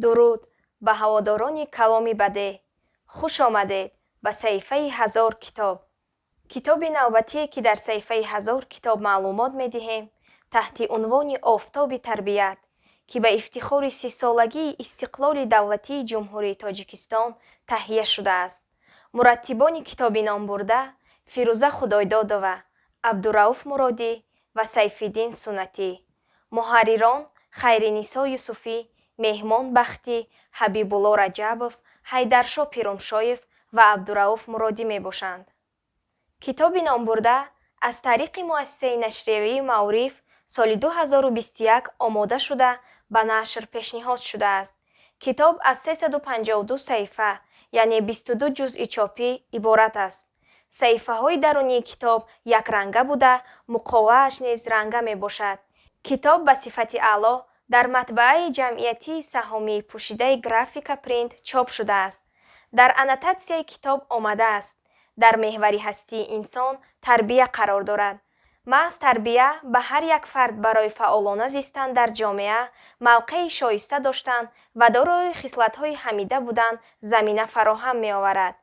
Дуруд ба ҳаводорони каломи бадеъ. Хуш омадед ба саҳифаи 1000 китоб. Китоби навбатие, ки дар саҳифаи 1000 китоб маълумот медиҳем, таҳти унвони «Офтоби тарбият», ки ба ифтихори 30-солагии истиқлоли давлатии Ҷумҳурии Тоҷикистон таҳия шудааст. Мураттибони китоби номбурда Фирӯза Худойдодова, Абдурауф Муродӣ ва Сайфиддин Суннатӣ, муҳаррирон Хайринисо Юсуфӣ, Меҳмон Бахтӣ, Ҳабибулло Раҷабов, Ҳайдаршо Пирумшоев ва Абдурауф Муродӣ мебошанд. Китоби номбурда аз тариқи муассисаи нашриявии «Маориф» соли 2021 омода шуда, ба нашр пешниҳод шудааст. Китоб аз 352 саҳифа, яъне 22 ҷузъи чопӣ иборат аст. Саҳифаҳои дарунии китоб якранга буда, муқовааш низ ранга мебошад. Китоб ба сифати аъло дар матбааи ҷамъиятии саҳомии пӯшидаи «Графика Принт» чоп шудааст. Дар аннотатсияи китоб омадааст: дар меҳвари ҳастии инсон тарбия қарор дорад. Маҳз тарбия ба ҳар як фард барои фаъолона зистан дар ҷомеа, мавқеи шоиста доштан ва дорои хислатҳои ҳамида будан замина фароҳам меоварад.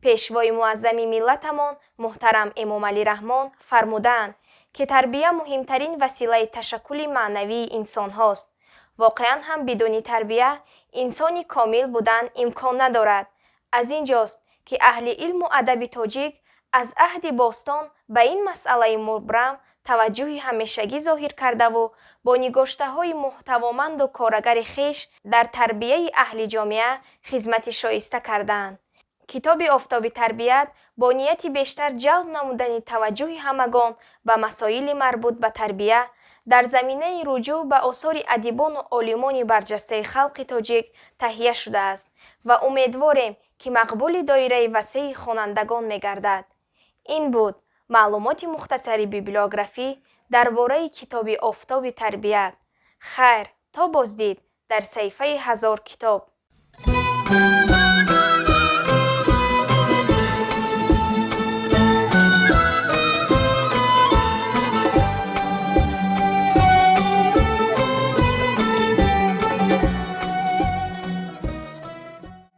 Пешвои муаззами миллатамон муҳтарам Эмомалӣ Раҳмон фармудаанд, ки тарбия муҳимтарин василаи ташаккули маънавии инсонҳост. Воқеан ҳам, бидуни тарбия инсони комил будан имкон надорад. Аз ин ҷост, ки аҳли илму адаби тоҷик аз аҳди бостон ба ин масъалаи мубрам таваҷҷӯҳи ҳамешагӣ зоҳир кардаву бо нигоштаҳои муҳтавоманду корагари хеш дар тарбияи аҳли ҷомеа хизмати шоиста кардаанд. Китоби «Офтоби тарбият» бо нияти бештар ҷалб намудани таваҷҷӯҳи ҳамагон ба масоили марбут ба тарбия дар заминаи руҷӯъ ба осори адибону олимони барҷастаи халқи тоҷик таҳия шудааст ва умедворем, ки мақбули доираи васеи хонандагон мегардад. Ин буд маълумоти мухтасари библиографӣ дар бораи китоби «Офтоби тарбият». Хайр, то боздид дар саҳифаи 1000 китоб.